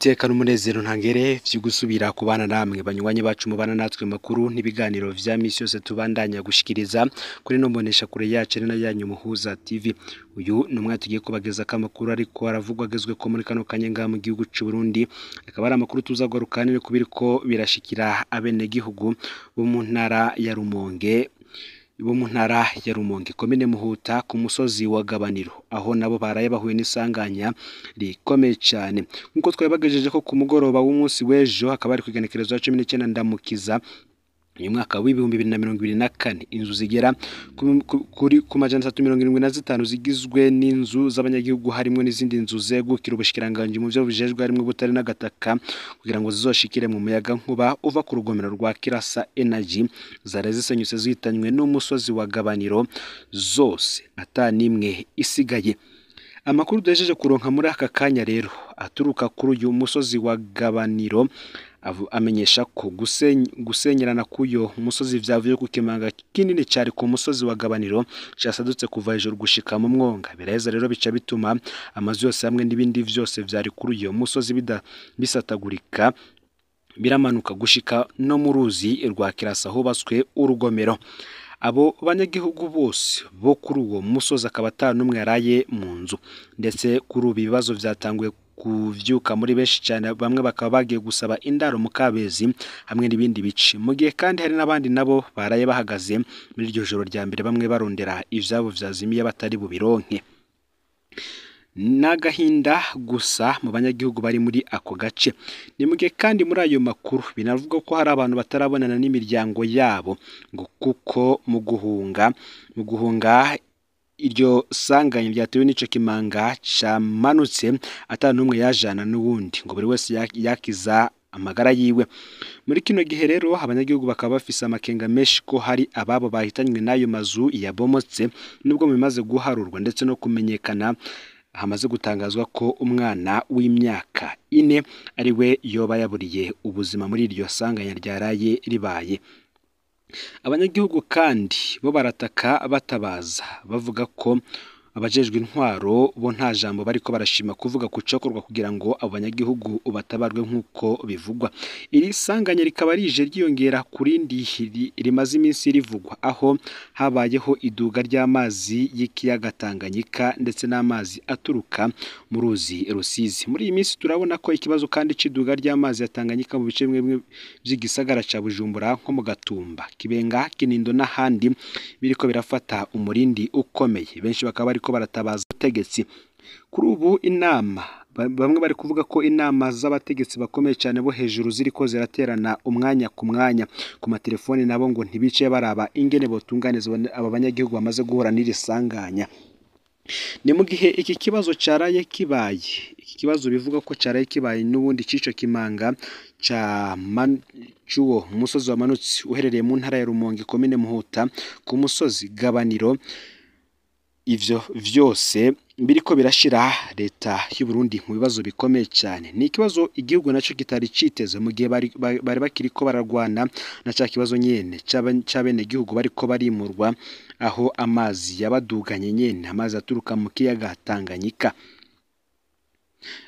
Niteka n'umunezero ntangere vyo gusubira kubana namwe banywanyi bacu mubana natwe makuru n'ibiganiro vya misi yose tubandanya gushikiriza kuri no mbonesha kure yacu na yanyu Muhuza TV. Uyu ni umwanya tugiye kubageza amakuru ariko aravugwa agezwe ko muri kano kanya ngaha mu gihugu c'u Burundi, akaba ari amakuru tuzagarukanire kubiriko birashikira abenegihugu bo mu ntara ya Rumonge komine Muhuta ku musozi wa Gabaniro, aho nabo baraye bahuye n'isanganya rikomeye cyane. Nkuko twabibagejeje ko ku mugoroba w'umunsi w'ejo hakaba ari kwigenekerezo ya 19 Ndamukiza uyu mwaka w'2024, inzu zigera kuri ku 375 zigizwe n'inzu z'abanyagihugu harimo n'izindi nzu zegukira ubushikiranganje mu byo bujejwe harimo butare n'agataka kugira ngo zizoshikire mu muyaga nkuba uva ku rugomero rwa Kirasa Energy, zare zisenyutse zihitanywe n'umusozi wa Gabaniro zose ata nimwe isigaye. Amakuru duhejeje kuronka muri aka kanya rero aturuka kuri uyu musozi wa Gabaniro amenyesha ko gusenyerana kuyo musozi vyavuye ku kimanga kinini cyari ku musozi wa Gabaniro cyasadutse kuva hejuru gushika mu mwonga. Biraheza rero bica bituma amazu yose hamwe n'ibindi vyose vyari kuri uyo musozi bisatagurika biramanuka gushika no mu ruzi rwa Kirasa hubatswe urugomero. Abo banyagihugu bose bo kuri uwo musozi akaba ata n'umwe yaraye mu nzu, ndetse kuri ubu ibibazo vyatanguye kuvyuka muri benshi cyane, bamwe bakaba bagiye gusaba indaro mu Kabezi hamwe n'ibindi bice, mu gihe kandi hari n'abandi nabo baraye bahagaze muri iryo joro rya mbere, bamwe barondera ivyabo vyazimiye batari bubironke. N'agahinda gusa mu banyagihugu bari muri ako gace. Ni mu gihe kandi muri ayo makuru binavuga ko hari abantu batarabonana n'imiryango yabo ngo kuko mu guhunga iryo sanganya ryatewe n'ico kimanga camanutse ata n'umwe yajana n'uwundi, ngo buri wese yakiza amagara yiwe. Muri kino gihe rero abanyagihugu bakaba bafise amakenga menshi ko hari ababo bahitanywe n'ayo mazu yabomotse, nubwo bimaze guharurwa ndetse no kumenyekana hamaze gutangazwa ko umwana w'imyaka 4 ari we yoba yaburiye ubuzima muri iryo sanganya ryaraye ribaye. Abanyagihugu kandi bo barataka batabaza bavuga ko abajejwe intwaro bo nta jambo bariko barashima kuvuga ku cokorwa kugira ngo abo banyagihugu batabarwe nk'uko bivugwa. Iri sanganya rikaba rije ryiyongera ku rindi rimaze iminsi rivugwa, aho habayeho iduga ry'amazi y'ikiyaga Tanganyika ndetse n'amazi aturuka mu ruzi Rusizi. Muri iyi minsi turabona ko ikibazo kandi c'iduga ry'amazi ya Tanganyika mu bice bimwe by'igisagara ca Bujumbura nko mu Gatumba, Kibenga, Kinindo n'ahandi biriko birafata umurindi ukomeye, benshi bakaba bariko baratabaza abategetsi. Kuri ubu inama bamwe bari kuvuga ko inama z'abategetsi bakomeye cyane bo hejuru ziriko ziraterana umwanya ku mwanya ku matelefoni, nabo ngo ntibice baraba ingene botunganiza aba banyagihugu bamaze guhura n'iri sanganya. Ni mu gihe iki kibazo caraye kibaye, iki kibazo bivuga ko caraye kibaye n'ubundi cico kimanga ca cuwo musozi wamanutse uherereye mu ntara ya Rumonge komine Muhuta ku musozi Gabaniro. Ivyo vyose biriko birashira leta y'u Burundi mu bibazo bikomeye cyane. Ni ikibazo igihugu naco kitari citeze mu gihe bari bakiriko bararwana na ca kibazo nyene c'abene gihugu bariko barimurwa, aho amazi yabaduganye nyene, amazi aturuka mu kiyaga Tanganyika.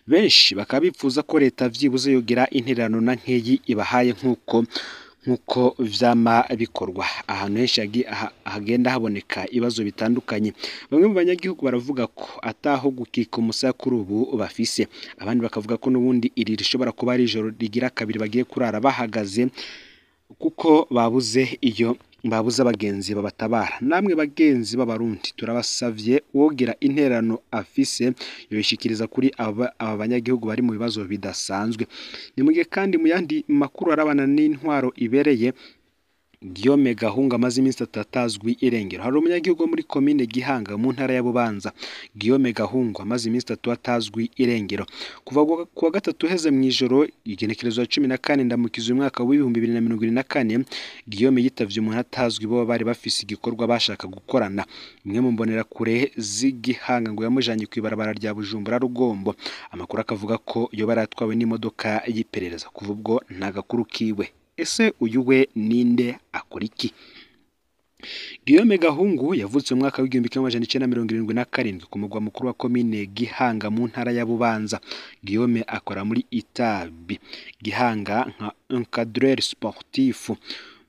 Benshi bakaba bipfuza ko leta vyibuze yogira intererano na nkeyi ibahaye nkuko vyama bikorwa ahantu henshi hagenda haboneka ibibazo bitandukanye. Bamwe mu banyagihugu baravuga ko ataho gukika umusaya kuri ubu bafise, abandi bakavuga ko n'ubundi iri rishobora kuba ari ijoro rigira kabiri bagiye kurara bahagaze kuko babuze iyo babuze abagenzi babatabara. Namwe bagenzi b'abarundi turabasavye wogira intererano afise yoyishikiriza kuri aba banyagihugu bari mu bibazo bidasanzwe. Ni mugihe kandi mu yandi makuru arabana n'intwaro ibereye, Guillaume Gahunga amaze iminsi 3 atazwi irengero. Hari umunyagihugu muri komine Gihanga mu ntara ya Bubanza, Guillaume Gahunga amaze iminsi 3 atazwi irengero. Kuva kuwa gatatu heze mu ijoro igenekerezo ya 14 Ndamukiza umwaka w'2024, Guillaume yitavye umuntu atazwi bo bari bafise igikorwa bashaka gukorana. Imwe mu mbonera kure z'Igihanga ngo yamujanye kw'ibarabara rya Bujumbura Rugombo. Amakuru akavuga ko yoba yaratwawe n'imodoka y'iperereza. Kuva ubwo nta gakuru kiwe. Ese uyu we ninde, akora iki? Guillaume Gahungu yavutse mu mwaka w'1977 ku mugwa mukuru wa komine Gihanga mu ntara ya Bubanza. Guillaume akora muri Itabi Gihanga nka encadreur sportif.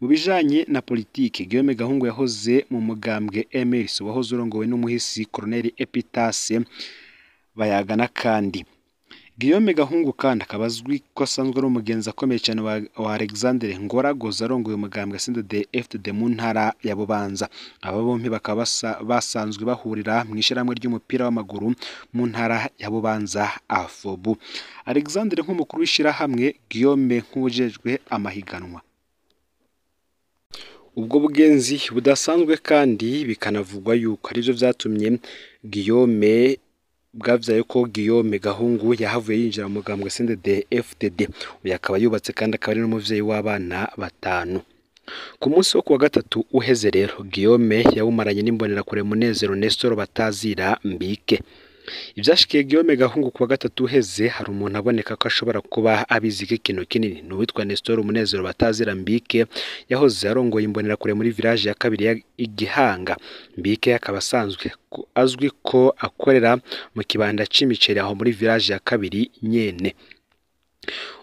Mu bijanye na politike, Guillaume Gahungu yahoze mu mugambwe MS wahoze urongowe n'umuhisi Colonel Epitase Bayagana. Kandi Guillaume Gahungu kandi akaba azwi ko asanzwe ari umugenzi akomeye cyane wa Alexandre Ngoragoza arongoye umugambwe CNDD-FDD mu ntara ya Bubanza. Aba bombi bakaba basanzwe bahurira mu ishyirahamwe ry'umupira w'amaguru mu ntara ya Bubanza AFOBU. Alexandre nk'umukuru w'ishyirahamwe, Guillaume nk'uwujejwe amahiganwa. Ubwo bugenzi budasanzwe kandi bikanavugwa yuko arivyo vyatumye Guillaume bwavyaye ko Guillaume Gahungu yahavuye yinjira mu mugambwe CNDD-FDD. Uyu akaba yubatse kandi akaba ari n'umuvyeyi w'abana 5. Ku munsi wo kuwa gatatu uheze rero, Guillaume yawumaranye n'imbonerakure Munezero Nestor Batazira Mbike. Ivyashikiye Guillaume Gahungu kuwa gatatu uheze, hari umuntu aboneka ko ashobora kuba abizi ikintu kinini. Ni uwitwa Nestor Munezero Batazira Mbike, yahoze arongoye imbonerakure muri village ya kabiri ya Igihanga. Mbike akaba asanzwe azwi ko akorera mu kibanda c'imiceri aho muri village ya kabiri nyene.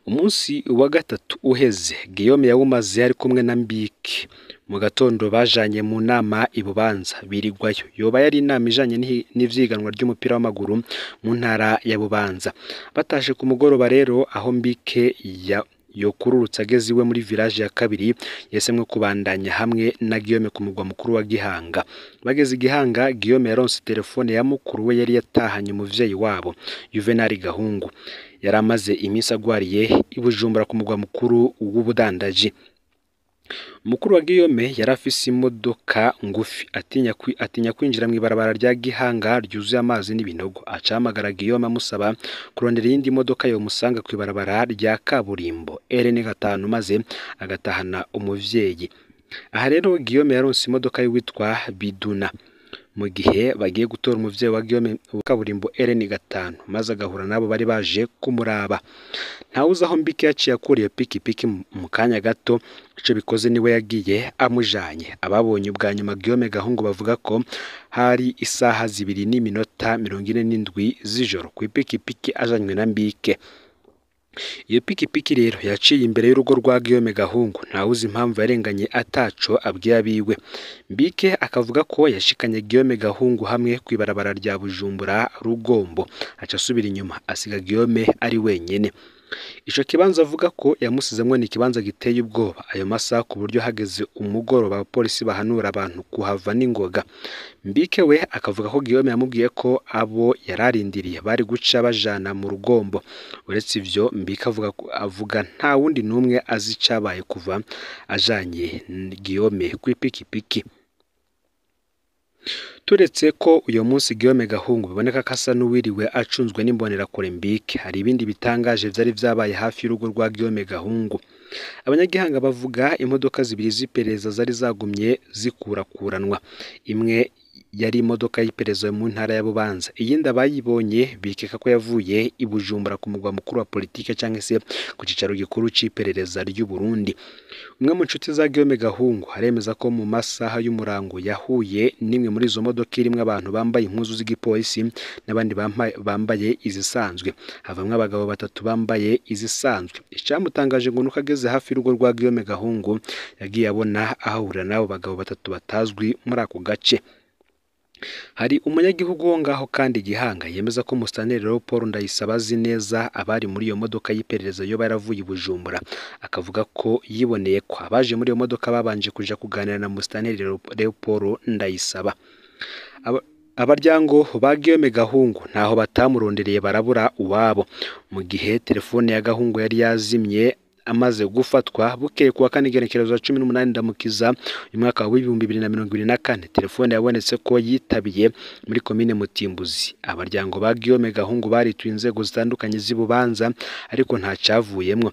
Umunsi wa gatatu uheze Guillaume yawumaze ari kumwe na Mbike. Mu gatondo bajanye mu nama i Bubanza birigwayo. Yoba yari inama ijanye n'ivyiganwa ry'umupira w'amaguru mu ntara ya Bubanza. Batashe ku mugoroba rero, aho Mbike yokururutse ageze iwe muri village ya kabiri, yasemwe kubandanya hamwe na Guillaume ku mugwa mukuru wa Gihanga. Bageze Gihanga, Guillaume yaronse telefone ya mukuru we yari yatahanye umuvyeyi wabo Juvenal Gahungu, yari amaze iminsi agwariye i Bujumbura ku mugwa mukuru w'ubudandaji. Mukuru wa Guillaume yari afise imodoka ngufi, atinya kwinjira mw'ibarabara rya Gihanga ryuzuye amazi n'ibinogo. Aca ahamagara Guillaume amusaba kurondera iyindi modoka yomusanga kw'ibarabara rya kaburimbo RN5 maze agatahana umuvyeyi. Aha rero Guillaume yaronse imodoka y'uwitwa Biduna. Mu gihe bagiye gutora umuvyeyi wa Guillaume kaburimbo RN5 maze agahura nabo bari baje kumuraba. Ntawuzi aho Mbike yaciye akuriye pikipiki mu kanya gato, ico bikoze niwe yagiye amujanye. Ababonye ubwa nyuma Guillaume Gahungu bavuga ko hari isaha 2:47 z'ijoro ku ipikipiki ajanywe na Mbike. Iyo pikipiki rero yaciye imbere y'urugo rwa Guillaume Gahungu, ntawuzi impamvu yarenganye ataco abwiye abiwe. Mbike akavuga ko yashikanye Guillaume Gahungu hamwe kw'ibarabara rya Bujumbura Rugombo, aca asubira inyuma asiga Guillaume ari wenyene. Ico kibanza avuga ko yamusizemwo ni ikibanza giteye ubwoba ayo masaha, ku buryo hageze umugoroba abapolisi bahanura abantu kuhava n'ingoga. Mbike we akavuga ko Guillaume yamubwiye ko abo yararindiriye bari guca bajana mu Rugombo. Uretse ivyo, Mbike avuga nta wundi n'umwe azi icabaye kuva ajanye Guillaume kw'ipikipiki. Turetse ko uyo munsi Guillaume Gahungu biboneka ko asa n'uwiriwe acunzwe n'imbonerakure Mbike, hari ibindi bitangaje vyari vyabaye hafi y'urugo rwa Guillaume Gahungu. Abanyagihanga bavuga imodoka zibiri z'iperereza zari zagumye zikurakuranwa. Imwe yari imodoka y'iperereza mu ntara ya Bubanza, iyindi abayibonye bikeka ko yavuye i Bujumbura ku mugwa mukuru wa politike canke se ku cicaro gikuru c'iperereza ry'u Burundi. Umwe mu nshuti za Guillaume Gahungu aremeza ko mu masaha y'umurango yahuye n'imwe muri izo modoka irimwo abantu bambaye impuzu z'igipolisi n'abandi bambaye izisanzwe. Havamwo abagabo 3 bambaye izisanzwe. Icamutangaje ngo nuko ageze hafi y'urugo rwa Guillaume Gahungu yagiye abona ahahurira n'abo bagabo 3 batazwi muri ako gace. Hari umunyagihugu wo ngaho kandi Gihanga yemeza ko Musitanteri Leopold Ndayisaba azi neza abari muri iyo modoka y'iperereza yoba yaravuye i Bujumbura. Akavuga ko yiboneye ko abaje muri iyo modoka babanje kuja kuganira na Musitanteri Leopold Ndayisaba. Abaryango ba Guillaume Gahungu ntaho batamurondereye barabura uwabo. Mu gihe telefone ya Gahungu yari yazimye amaze gufatwa bukeye kuwa kane igenekerezo 18 Ndamukiza uyu mwaka wa 2024, telefone yabonetse ko yitabiye muri komine Mutimbuzi. Abaryango ba Guillaume Gahungu barituye inzego zitandukanye z'Ibubanza ariko nta cavuyemwo.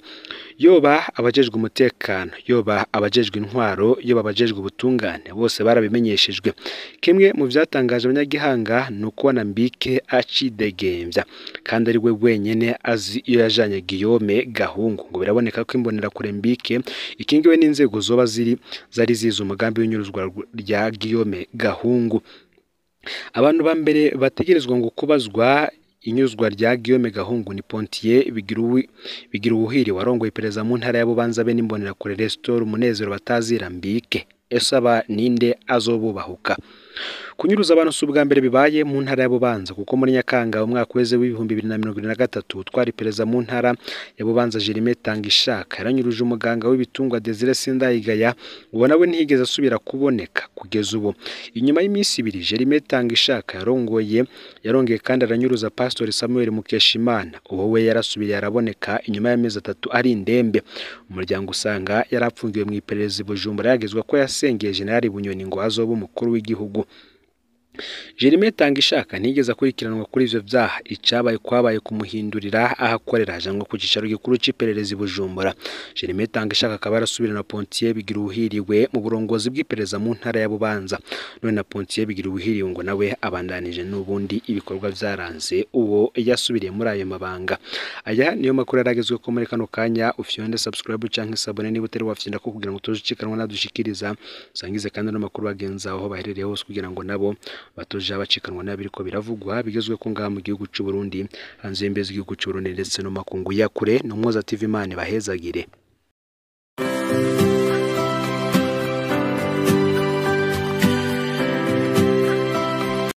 Yoba abajejwe umutekano, yoba abajejwe intwaro, yoba abajejwe ubutungane, bose barabimenyeshejwe. Kimwe mu vyatangaje abanyagihanga ni ukubona Mbike acidegembya kandi ari we wenyene azi iyo yajanye Guillaume Gahungu. Ngo biraboneka ko Imbonerakure Mbike ikingiwe n'inzego zoba ziri zari zizi umugambi w'inyuruzwa rya Guillaume Gahungu. Abantu ba mbere bategerezwa ngo kubazwa inyuzwa rya Guillaume Gahungu ni Pontier Bigiruwuhiri warongoye iperereza mu ntara ya Bubanza be n'Imbonerakure Restore Umunezero batazira Mbike. Ese aba ninde azobubahuka? Kunyuruza abantu si ubwa mbere bibaye mu ntara ya Bubanza, kuko muri Nyakanga umwaka weze w'2023 utwara iperereza mu ntara ya Bubanza Jeremy Tangishaka yaranyuruje umuganga w'ibitungwa Desire Sindayigaya, uwo nawe ntiyigeze asubira kuboneka kugeza ubu. Inyuma y'iminsi ibiri Jeremy Tangishaka yarongeye kandi aranyuruza Pastor Samuel Mukeshimana, uwo we yarasubiye araboneka inyuma y'amezi 3 ari indembe. Umuryango usanga yarapfungiwe mu iperereza i Bujumbura yagezwa ko yasengeye General Bunyoni ngo azobe umukuru w'igihugu. Jeremy Tangishaka ntiyigeze akurikiranwa kuri ivyo vyaha, icabaye kwabaye kumuhindurira aho akorera ajanwa ku cicaro gikuru c'iperereza i Bujumbura. Jeremy Tangishaka akaba yarasubira na Pontier Bigiruwuhiriwe mu burongozi bw'iperereza mu ntara ya Bubanza. None na Pontier Bigiruwuhiriwe ngo nawe abandanije n'ubundi ibikorwa vyaranze uwo yasubiriye muri ayo mabanga. Aya niyo makuru yaragezwe ko muri kano kanya. Ufyonde subscribe canke s'abonner niba utari wafyonda ko kugira ngo utojikanwa nadushikiriza, usangize kandi n'amakuru bagenzi aho baherereye hose kugira ngo nabo batoja bacikanwa n'abiriko biravugwa bigezwe ko ngaha mu gihugu c'u Burundi, hanze y'imbibe z'igihugu c'u Burundi ndetse no makungu ya kure. No Mwoza TV, Imana ibahezagire.